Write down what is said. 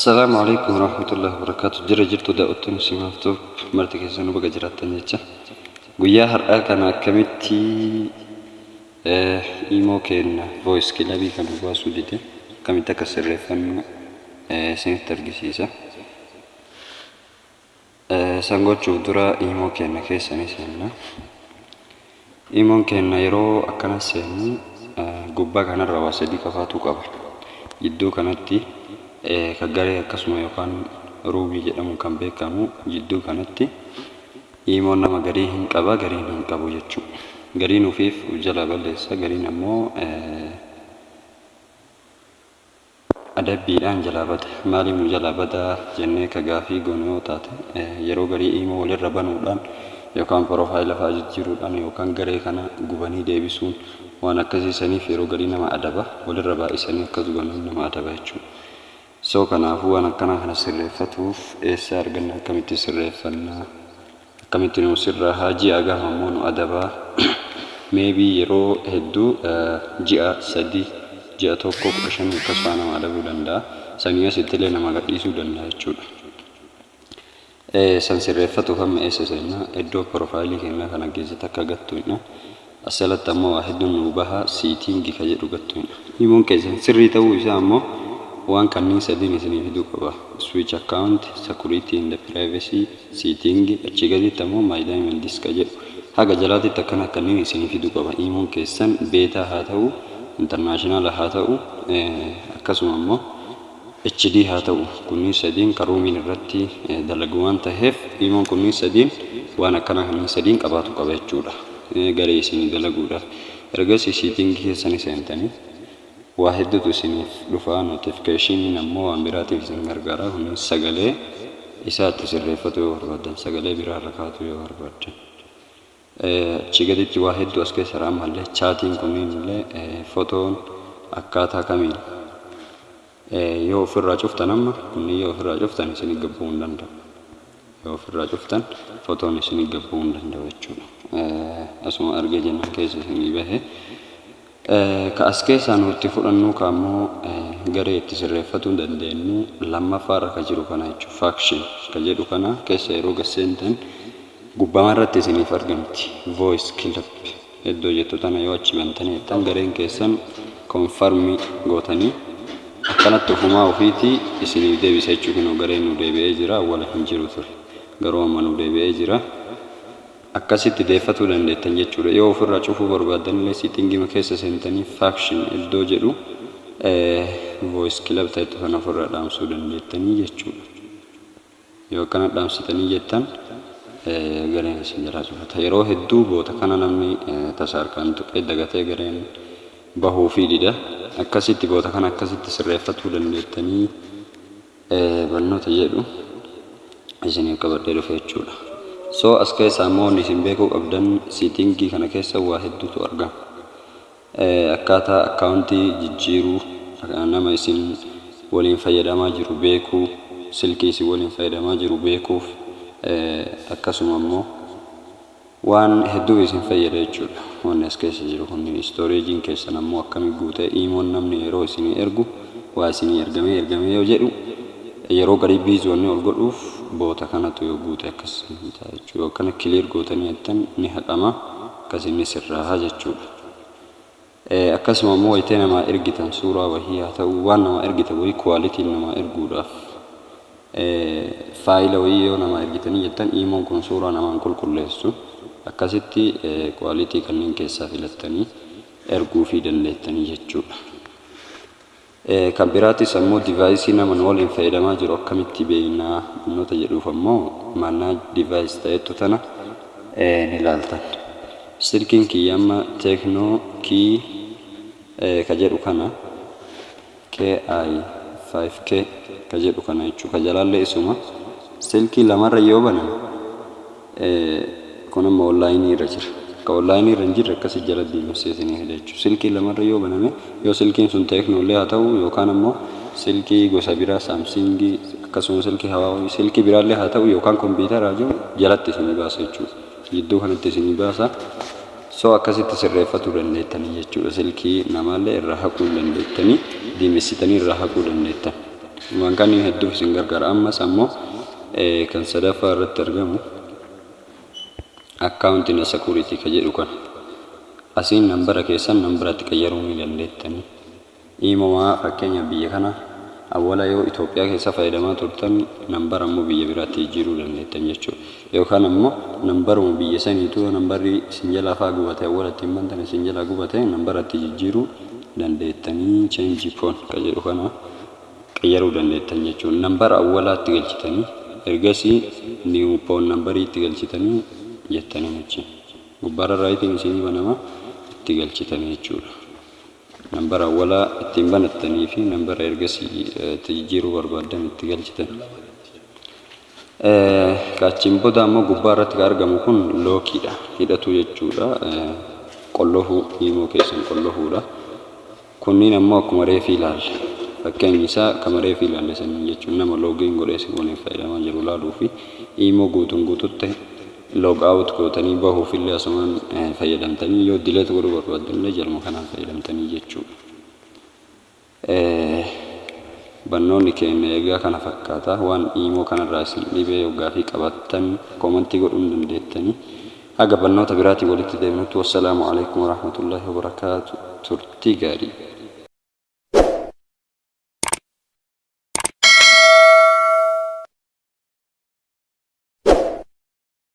Assalaamu alaikum warahmatullahi wabarakatuh. Jira jirtu daawwattoonni Simaaf Tube, marti keessanuu baga jiraattan jecha. Guyyaa har'aa kana akkamitti imo keenya voice club kan nu baasuu dide akkamitti akka sirreeffannu isinitti argisiisa. San gochuuf dura imo keenya keessa ni seenna. Imoon keenya yeroo akkana seennu gubbaa kanarra waa sadii qofaatu qaba. Jidduu kanatti kan garee akkasuma yookaan room jedhamuun kan beekamu, jidduu kanatti imoon nama garii hin qaba, gariin hin qabu jechuudha. Gariin ofiif jalaa balleessa, gariin ammoo adabbiidhaan jalaa bada. Maaliif nu jalaa badaa jennee ka gaafii goonu yoo taate, yeroo garii imoo walirra banuudhaan yookaan profile fa'aa jijjiiruudhaan yookaan garee kana gubanii deebisuun, waan akkasii saniif yeroo garii nama adaba. Walirra baay'isanii akkas goonaan nama adaba jechuudha. So kanaafuu waan akkanaa kana sirreeffatuuf eessa arganna, akkamitti sirreeffannaa, akkamitti nu sirraa, ji'a gama ammoo nu adabaa? Maybe yeroo hedduu ji'a 3, ji'a 1, 15 akkas fa'aa nama adabuu danda'a. Sanii asittillee nama gadhiisuu danda'a jechuudha. San sirreeffatuuf amma eessa seenna? Iddoo profile keenyaa kana keessatti akka gattuudha. As jalatti ammoo waa hedduun nu baha, setting ka jedhu gattuudha. Imoon keessan sirrii ta'uu isaa ammoo waan kanneen sadiin isinii fiduu qaba. Switch account, security and privacy, setting, achii gaditti ammoo my devices ka jedhu. Haga jalaatitti akkana kanneen isinii fiduu qaba. Imoon keessan beta haa ta'u, international haa ta'u, akkasuma ammoo HD haa ta'u, kunniin sadiin kan roomiin irratti dalagu waan ta'eef, imoon kunniin sadiin waan akkanaa kanneen sadiin qabaatu qaba jechuudha. Garee isinii dalaguudhaaf. Ergasii setting keessanii seentanii waa hedduutu isiniif dhufa. Notificationiin ammoo waan biraatiif isin gargaara. Kunis sagalee isaa itti sirreeffatu yoo barbaaddan, sagalee biraa irra kaa'atu yoo barbaaddan. Achii gaditti waa hedduu as keessa jira. Ammallee chatiin kunniin illee, fotoon akkaataa kamiin yoo ofirraa cuftan, amma kunniin yoo ofirraa cuftan isinii gabbuu hin danda'u. Yoo ofirraa cuftan fotoon isinii gabbuu hin danda'u jechuudha. Asuma argee jennaan keessa isinii bahe. Ka as keessaa nuti fudhannu ka ammoo garee itti sirreeffatuu dandeenyu lammaffaarra ka jiru kana jechuudha. Function ka jedhu kana keessa yeroo gasseentan gubbamarratti isiniif argamti. Voice club iddoo jettu tana yoo achi bantanii jettan, gareen keessan confirm gootanii akkanatti ofumaa ofiitii isiniif deebisa jechuudha. Kunoo gareen nu deebi'ee jira, awwala hin jiru ture. Garuu amma nu deebi'ee jira. Akkasitti deeffatuu dandeettan jechuudha. Yoo ofirraa cufuu barbaaddan illee settingima keessa seentanii function iddoo jedhu voice club ta'etu kana ofirraa dhaamsuu dandeettanii jechuudha. Yoo akkana dhaamsitanii jettan gareen isin jalaa cufata. Yeroo hedduu boota kana namni tasa harkaan tuqee dagatee gareen bahuu fi dida. Akkasitti boota kana akkasitti sirreeffatuu dandeettanii barnoota jedhu isiniif qabadhee dhufe jechuudha. So as keessa ammoo wanni isin beekuu qabdan, setting kana keessa waa hedduutu argama. Akkaataa account jijjiiruu, nama isin waliin fayyadamaa jiru beekuu, silkii isin waliin fayyadamaa jiru beekuuf, akkasuma ammoo waan hedduu isin fayyada jechuudha. Wanni as keessa jiru kunniin storageiin keessan ammoo akkamii guutee, imoon namni yeroo isinii ergu waa isinii ergamee ergamee yoo jedhu yeroo garii busy wanni ol godhuuf boota kanatu yoo guute akkas ta'a jechuudha. Yoo akkana clear gootanii jettan ni haqama, akkas inni sirraa jechuudha. Akkasuma immoo wayitee namaa ergitan suuraa wahii haa ta'u, waan namaa ergitan wayii qualityn namaa erguudhaaf, file wayii yoo namaa ergitanii jettan, imoon kun suuraa namaan qulqulleessu, akkasitti quality kanneen keessaa filattanii erguufii dandeettanii jechuudha. Kan biraatis ammoo device nama nu waliin fayyadamaa jiru akkamitti beeknaa barnoota jedhuuf ammoo manage device ta'ettu tana ni ilaaltan. Silkiin kiyya amma Tecno K ka jedhu kana, KI 5K ka jedhu kana jechuu, ka jalaallee isuma. Silkii lamarra yoo banan, kun amma online irra jira. Ka online irra hin jirre akkasii jala diimessee isinii fida jechuudha. Silkii lamarra yoo baname, yoo silkiin sun Tecnollee haa ta'u yookaan ammoo silkii gosa biraa, Samsung, akkasuma silkii Huawei, silkii biraallee haa ta'u, yookaan kompiitara jiru jalatti isinii baasa jechuudha. Jidduu kanatti isinii baasa. So akkasitti sirreeffatuu dandeettanii jechuudha. Silkii namaallee irraa haquu dandeettanii, diimessitanii irraa haquu dandeettan. Waan kanneen hedduuf isin gargaara. Ammas ammoo kan sadaffaa irratti argamu account and security ka jedhu kana. Asiin nambara keessan nambaratti qayyaruu ni dandeettanii. Imomaa fakkeenya biyya kana awwala yoo Itoophiyaa keessa fayyadamaa turtan, nambara immoo biyya biraatti jijjiiruu dandeettan jechuudha. Yookaan ammoo nambaruma biyya saniitu nambarri isin jalaa fa'aa gubate, awwala ittiin bantan isin jalaa gubate, nambaratti jijjiiruu dandeettanii, change phone ka jedhu kana qayyaruu dandeettan jechuudha. Nambara awwalaatti galchitanii, ergasii new phone numberii itti galchitanii jettanii jechuudha. Gubbaarra rightiin isinii banama, itti galchitanii jechuudha. Nambara awwalaa ittiin banattanii fi nambara ergasii itti jijjiiruu barbaaddan itti galchitan. Achiin booda ammoo gubbaa irratti kan argamu kun lockiidha. Hidhatu jechuudha. Qollohuu, imoo keessan qollohuudha. Kunniin ammoo akkuma reefii ilaalle. Fakkeenyi isaa kama reefii ilaalle saniin jechuun nama login godhee si waliin fayyadamaa jiru ilaaluu fi imoo guutuun guututti log out gootanii bahuuf illee asumaan fayyadamtanii, yoo delete godhuu barbaaddan illee jaluma kanaan fayyadamtanii jechuudha. Barnoonni keenya egaa kana fakkaata. Waan imoo kanarraa isin dhibee yoggaa fi qabattan commentii godhuu hin dandeettanii. Haga barnoota biraatiin walitti deemnutti, wassalaamu alaikum warahmatullaahi wabarakaatu. Turtii gaarii.